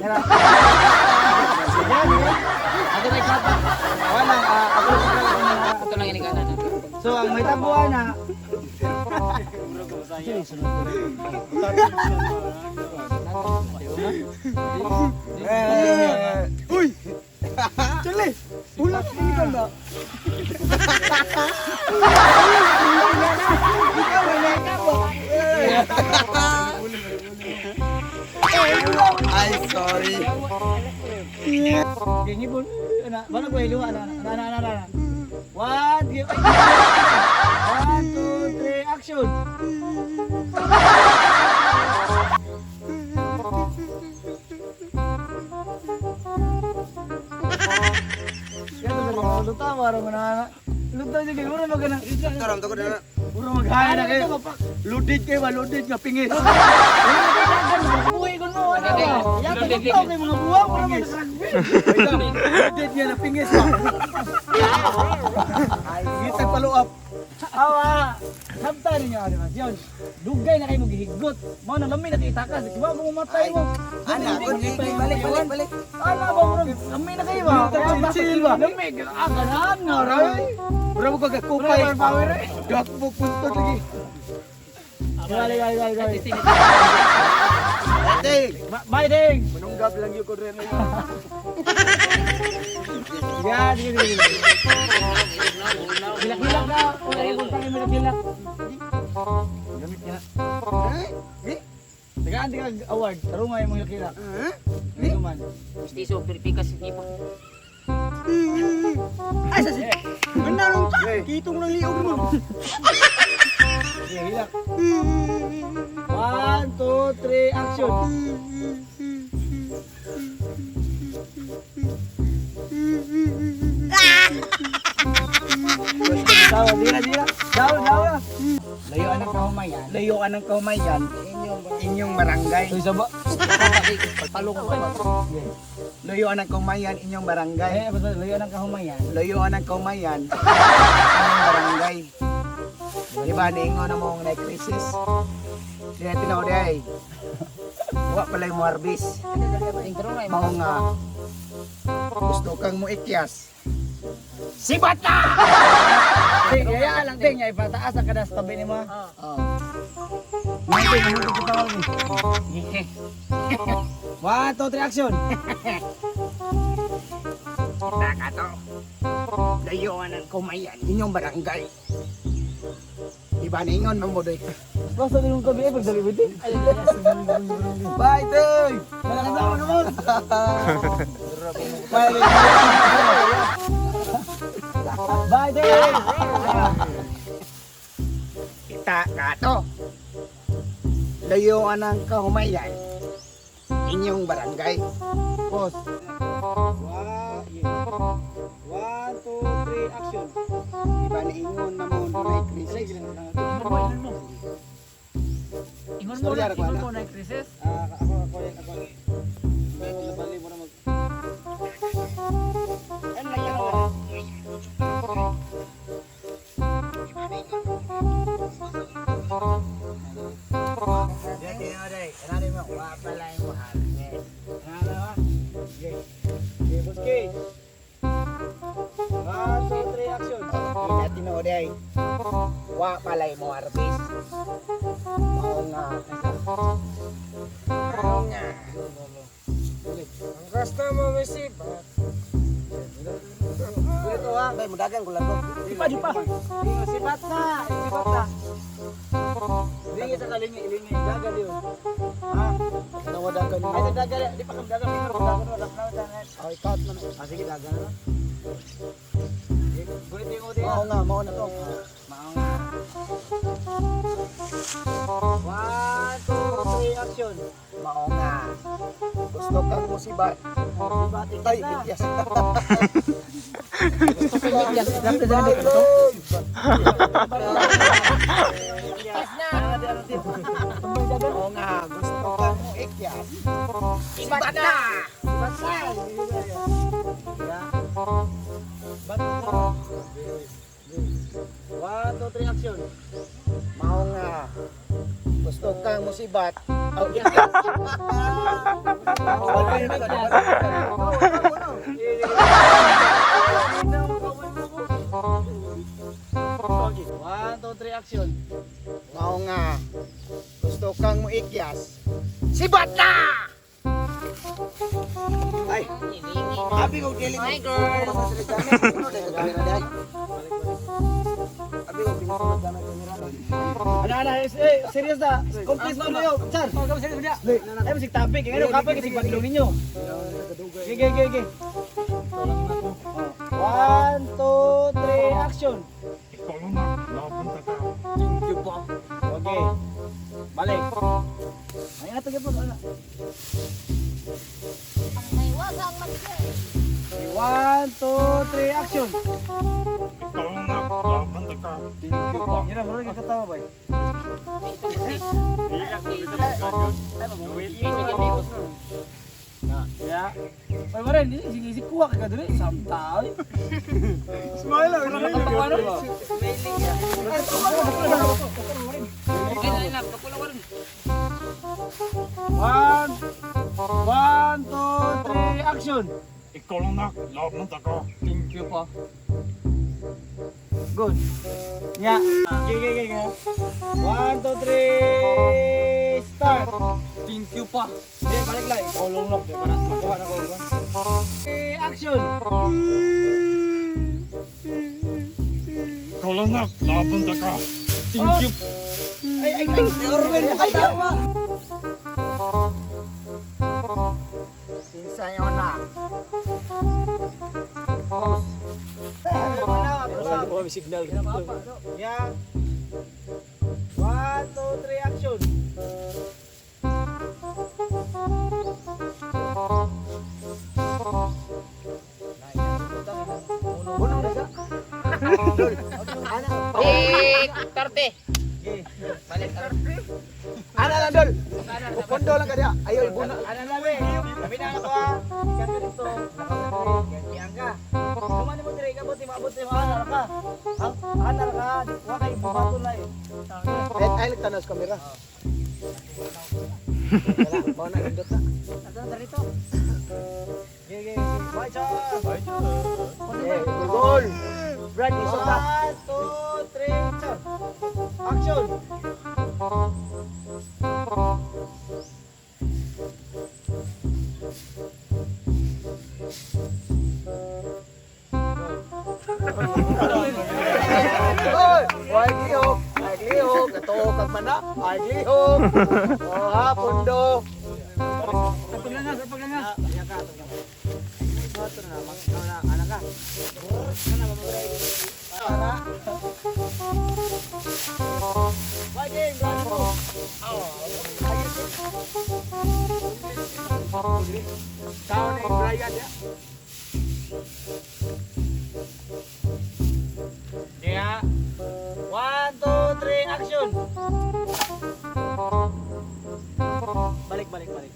Nara. Ako na ikapa. Wala, ako na. Ito lang inigana natin. So, ang may tabuan na. Uy! Chale! Wala ka dito na. Ay, sorry. Gingibon. Ana, wala ko iluwa ana ana ana ana. Ana. One, give. One, two, three, action. Lutaw, wala mo na. Lutaw sige, mura magana. Karam to ko na. Mura maghaya na kayo. Ludid kayo ba? Ludid nga pingis. Buhay ko no, ano ba? Yata lutaw kay mga buwang, mura mag-rugby. Ludid niya na pingis ba? Ngitag follow up. Awa, samta ninyo animasyon. Dugay na kayo maghihigot. Mao na lami na kayo itakas. Di ba kung mamatay mo? Ana, balik, balik, balik. Ana ba murag lami na kayo ba? Chill ba? Lami ah ganahan nga ray. Mura mo kagakupay. Mura power eh. Dakbo puntod lagi. Gali gali gali gali. Ding! Bye ding. Manunggab lang yun ko rin. Ya, sige sige sige. Hilak-hilak na. Wala ko tayo hilak-hilak. Gamit niya. Eh? Tagaan di kag award. Tarungan yung mga hilak-hilak. Dito man. Mistiso, pikas hindi pa. Ay, sa sige. Manalong ka. Kitong ng liog mo. Sige, hilak. One, two, three, action. Dawa, dira, dira. Dawa, dawa. Layuan ng kahumayan. Layuan ng kahumayan. Inyong barangay. Uy, saba. Palong ko. Layuan ng kahumayan, inyong barangay. Eh, basta layo ng kahumayan. Layuan ng kahumayan, inyong barangay. Di ba, niingon na mong na-crisis? Di na tinaw di ay. Wa pala'y mo harvest. Mao nga, gusto kang mo ikyas. Sibat na! Ting, yaya lang, ting. Ay, pataas ang kadas tabi ni mo. Oh. Nanti, nanti kita tawag ni. One, two, three, action. Kita ka to. Layuan ng kahumayan, inyong barangay. Di ba, niingon mo mo doy? Basta din yung tabi, eh, pagdali ba din? Bye, Toy! Malakasama ka mo. Bye, Bye, ting. Kita ka to. Layuan ng kahumayan, inyong barangay. Pause. One, one, two, three, action. Di ba niingon na mo na crisis? Ingon mo Storya na, ra ko, ingon ana. mo na crisis. Ah, ako, ako, yan, ako. Nabali mo na mag... Ano lang yan? Dati na day. Ano mo? Wa pala yung harvest. Ano ba? Okay. Okay, Buski. One, two, three, action. Kita tinuod ay. Wa palay mo harvest. Mao nga. Mao nga. Ang gusto mo may sibat. Dito ha. Bay mudagan ko lang ko. Di pa, di pa. Sibat na. Sibat na. Lingi sa kalingi, ilingi. Daga diyo. Ha? Kanawa dagan Ay, sa daga. Di pa kang daga. Pero kung daga na, daga na. Ay cut man. Ah, sige, daga na. Gulit yung uti. Mao nga, mao na to. Mao nga. One, two, three, action. Mao nga. Gusto kang musibat. Sibat, ikat Ay, na. ikyas. Mao nga, gusto kang mo ikyas. Sibat na! Sibat na. Bat na. One, two, three, action. Mao nga. Gusto kang musibat. One, two, three, action. Mao nga. Gusto kang muikyas. Sibat na! Ay, abi ko dili. Hi, girl. Abi ko dili ko gamit kamera. Ano, ano, eh, serious na. Complete na kayo. Char. Ay, masig topic. Ano, kapag kasi badlong ninyo. Sige, sige, sige. One, two, three, action. Ikaw lang na, laban ta ka. Thank you po. Okay. Balik. Ay, ato gyud po. Ano? Ang may wagang matigay. One, two, three, action. Ikaw lang na, laban ta ka. Thank you po. Yun ang murag katawa ba? Ya. Oy, maren, di sige sige kuha ka diri samta oy. Smile lang. One, one, two, three, action. Ikaw lang na, laban ta ka. Thank you po. Good. Ya. Okay, okay, okay. One, two, three, start. Thank you pa. Hindi, balik lang. Ikaw lang lock. Para makuha na ko. Okay, action. Ikaw lang na, laban ta ka. Thank you. Ay, ay, ay. Orwell, makatawa. Sinsay na. Signal. Yeah. One, two, three, action. Buno na siya. Ana, Eh, tarte. Okay. Balik. ana lang dol. Pondo lang ka diha. Ayo buno. Ano lang eh. Kami na ako ah. Ikan ka dito. Nakakari. Ka. Kumani mo dire ka buti maabot ni ana ka. Ana ka. Wa kay buhaton na eh. Eh, ay tanaw sa kamera. Wala, mao na indot na. Ato na dito. Okay, okay, okay. Bye, Char. Bye, Char. Eh, gol. Brad, isot ta. One, two, three, Char. Action. Oy, way lihok, ay lihok, ato kag mana, ay lihok. Oh, ha, pondo. Paglangas, paglangas. Ya ka, ato ka. Ato na, na, ana ka. Ana ba Bye, game, bravo. Tao na yung Brian ya. Yeah. One, two, three, action. Balik, balik, balik.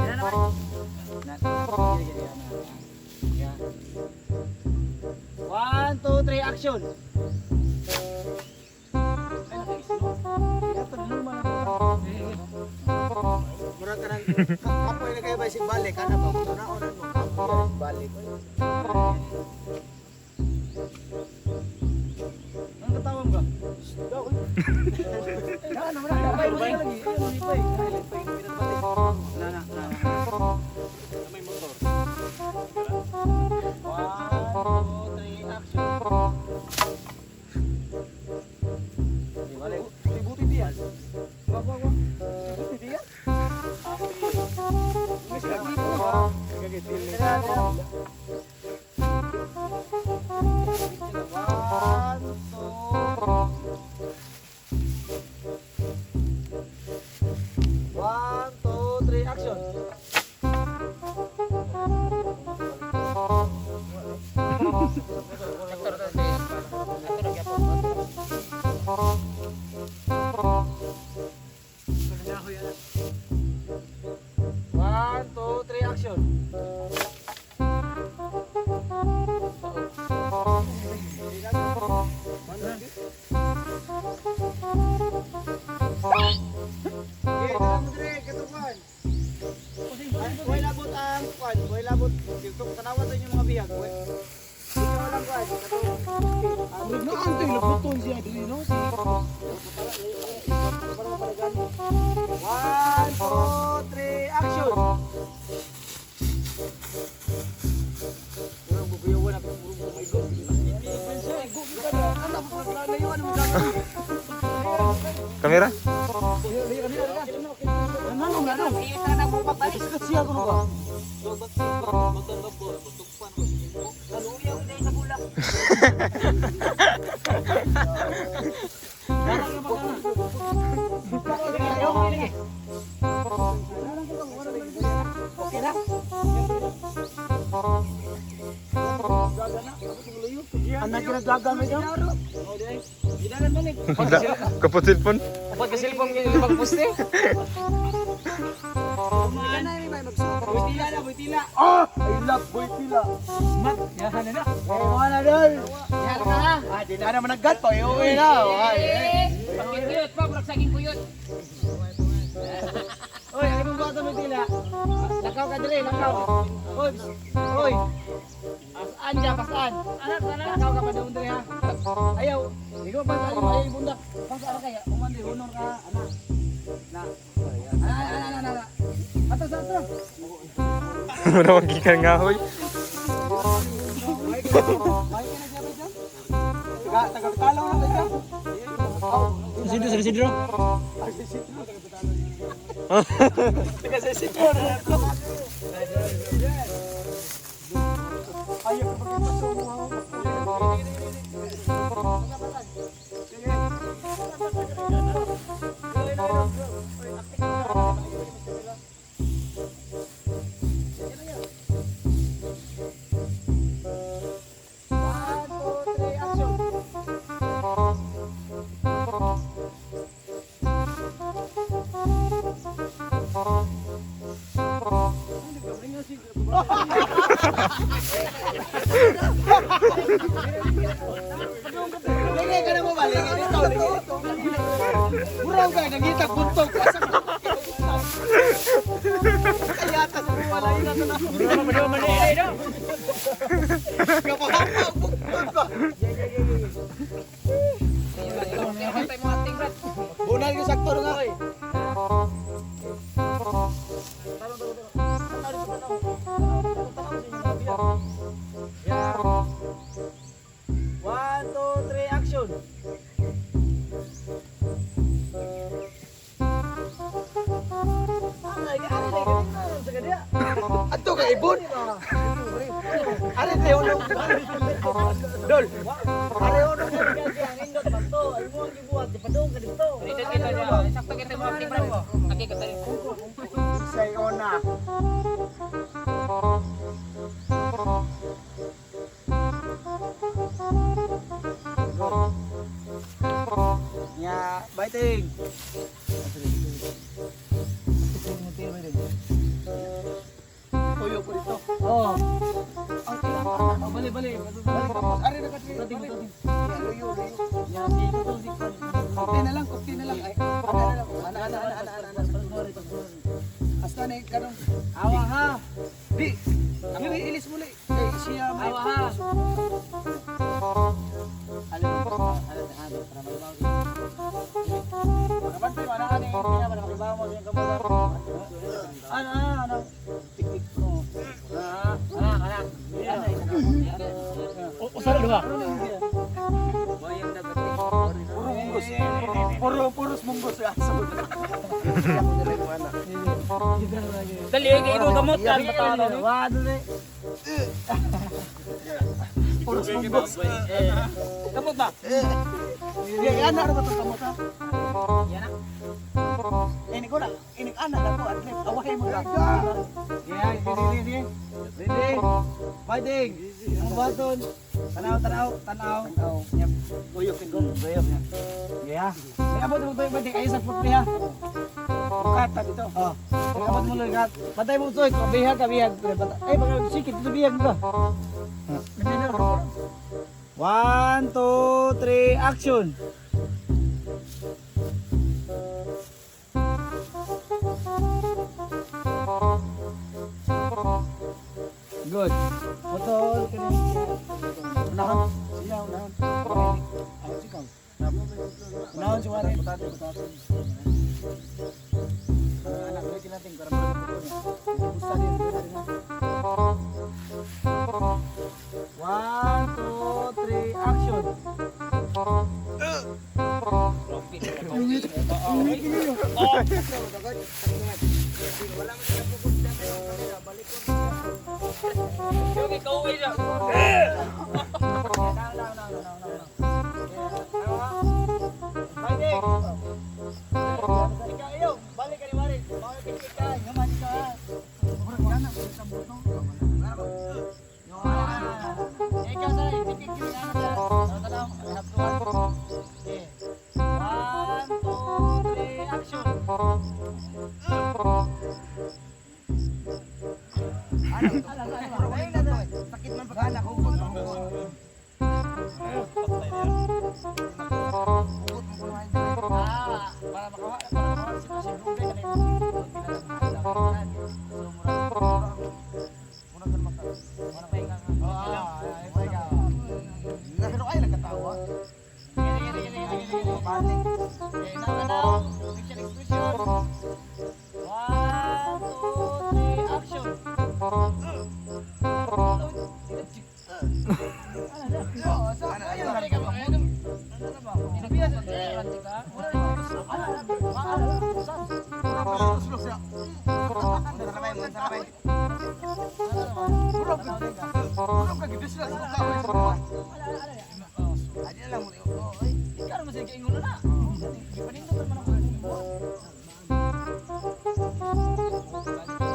Yan na, balik. Na, gini, gini, yan na. Yeah. One, two, three, action. Ay, naka-slow. Kaya luma na to. Mura ka nang kapoy na kayo ba si balik ana ba kuno na onan mo kapoy balik. Ang katawa mo ka? Ano mo na? Lipay mo lagi. Ayun, lipay. Ay, lipay. Na, na, na. May motor. One, two, three, action. Di balik. Buti diyan. Wag, wag, wag. Buti diyan. Tira, tira. One, two. One, two, three, action. One, two, three, action. YouTube, tanawa sa inyong mga bihag. Uy. Ikaw lang ko ay. Naan to yung labuton siya dili no? One, two, three, action! Purong guguyawan ako, purong gumaigo. Kamera? Ano nga ano? Sikat siya kuno ba? Anak ginagaga mo ikaw? Kapot cellphone? Kapag ka cellphone yung ibang poste. Buitila na, buitila. Ah! I love boy pila. Mat, yahan na na. Eh, mga na dol. Yan ka na. Ah, di na naman naggat pa. Iuwi na. Ay, eh. Pakikuyot pa, murag saging kuyot. Oy, ay mong bata buitila. Lakaw ka dire, lakaw. Oy, oy. Asaan ka, pasaan. Anak, anak. Lakaw ka pa doon dire ha. Ayaw, di ko pasaan yung ayaw yung bundak. Pasaan kaya, umandi, honor ka, anak. Na. Ana, ana, ana, ana, ana. Atas, atas. Muna gikan nga hoy. Taga taga na tayo. Isidro, San Isidro. Taga sa Isidro na ako. Ayaw ko magpasok mo. One, two, three, action. Lingay ka na mo ba? Lingay dito. Lingay dito. Muraw ka, nangita buntog. Asa ka? Kaya ta sa wala yun na. Kapahapa buntog ba? Kaya tayo mga acting, Brad. Bunal yung sakto nga. One, two, three, action. Adto ka ibon. Are tayo no. Dol. Are ono mo ang indot man to. Ay mo ang gibuhat gipadong ka dito. Dito kita niya. Sakto kita mga acting, Brad. Agi ka tayo. Say ona. Nya, biting. Tuyo po dito. Oh, Ang ilang anak. oh bali bali. Balik tapos. Are na ka Bali balik. bali. Luyo, luyo. Nya, si ito si Kupti na lang, kupti na lang. Ay, ana na lang. Ana, ana, ana, ana, ana, ana. Hasta na kanong Awa ha. di. Dili ilis muli. Kay siya may Awa ha. Alam mo, alam ano, para makibaw. Makabantay mo, ano, ano, yung para makibaw mo, yung kamot. Ano, ano, ano, tik-tik ko. Ah, Anak, anak. Usara duha. Boyang dagat. Puro munggos. Puro puros munggos ya. Dali, kay ido gamot kan bata ni. Wah, dali. Puros munggos. Gamot ba? Di ana ra ba to kamot ha? Yan na. Ini ko na, ini ana na ko at least awahay mo ka. Yeah, hindi, hindi, hindi. Hindi. Fighting. Ang baton. Tanaw, tanaw, tanaw. Yep. Guyok ko. Guyok. Yeah. May abot mo tayo, fighting. Ay, sa foot niya. Kata dito. Oh. May abot mo lang. Patay mo ito. Kabihag, kabihag. Ay, baka sikit ito bihag ito. One, two, three, action! Go. Good. Putol kini. Unahon. Siya unahon. Ay, sikaw. Unahon si Warren. Butate, butate. Anak, ulitin natin para makaputol niya. Gusto din, gusto din, ha? One, two, three, action! Okay, kauwi na. Down, down, down, down, down, down. Balik! Ikaw, iyo, balik ka ni Warren. Balik ka ka, yaman ka. Ikaw sa itikik kini ano sa. Tanaw, tanaw, Okay. One, two, three, action. Sakit man pagkala ko. Hugot man hugot. Hugot mo kumain. Ah, para makawa si si Ruben na So mura. Muna ka maka. Mura pa inga. Ah, ay pa inga. Pero ay nagkatawa. Sige, sige, sige, sige, sige. Panic. Okay, now, now, facial expression. One, two, three, action. Ikaw naman sige ingon na. Ipanindot man ako.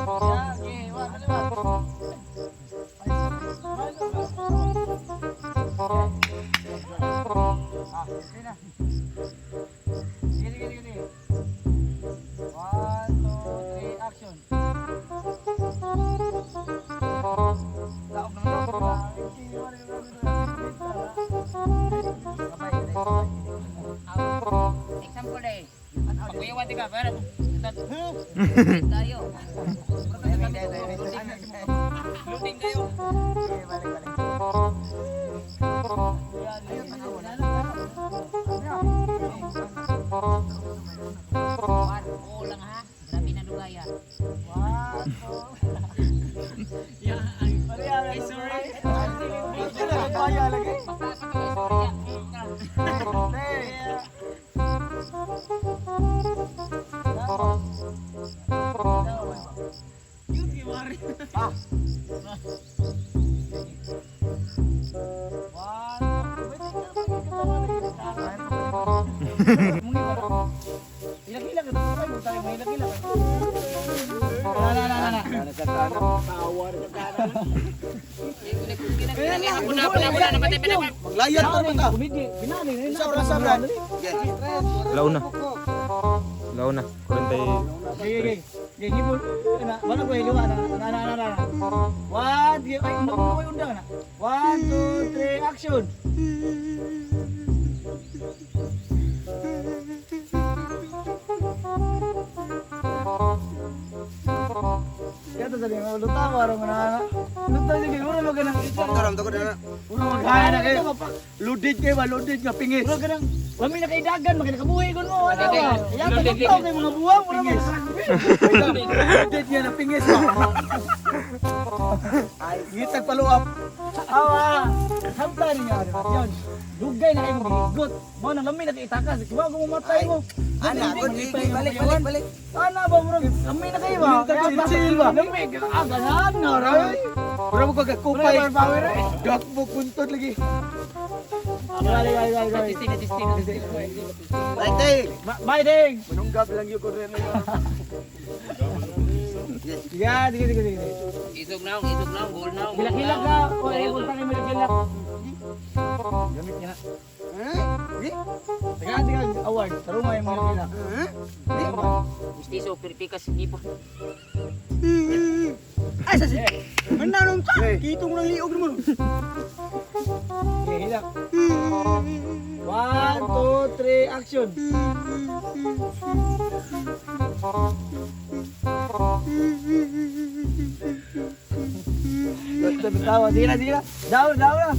Yeah, okay, wa, ano ba? Ah, okay na. Sige, sige, sige, sige. One, two, three, action. Laog naman daw. Example eh. Pagkuyawan di ka, pero Tayo. Looting kayo. War, oo lang ha. Grabe na lugaya. One, two. Ay, sorry. Basta pa to, sorry ya. Hilak-hilak ito. Tayo mahilak-hilak. Na, na, na, na, na. Puna, puna, puna, napatay, pinapatay. Maglayad pa man ka. Kumidi, pinali na yun. Sa oras sa Launa. Launa. 40. Okay, okay. Okay, gibon. Na, wala ko hiluwa na. Na, na, na, na. One, three, ay, undang ko undang na. One, two, three, action. Kaya to sabi mo, lutaw araw mo na. Lutaw sige, mura mo ganang. Karam to ko na. Mura maghaya na kayo. Loaded kayo ba? Loaded nga pingis. Mura ganang, wami na kay dagan, makinakabuhi kon mo. Ano ba? Kaya to lutaw kay mga buwang, mura mo. Loaded nga na pingis ba? Ngitag follow up. Awa, samta ninyo animasyon. Dugay na kayo magigot. Mao nang lami na kay itakas. Kibaw ko mamatay mo. Ana, good. Balik, balik, balik. Ana ba murag lami na kayo ba? Chill, chill ba? Lami ah ganahan na ray. Mura mo kagakupay. Mura power eh. Dak mo kuntod lagi. Balik balik balik balik. Tisting, tisting, tisting. Balik tayo. Bye ding. Manunggab lang yun ko rin. Sige, sige sige sige. Isog na, isog na, goal na. Hilak-hilak ka. O ay ultang mo hilak. Gamit niya na. Teka, teka, award. Tarunga yung mga hilak. Mistiso, pirpikas, ipo. Ay sa si. Mananong ta. Kitong nang liog mo. Okay, hilak. One, two, three, action. Tawa, sige na, sige na. Down, down na.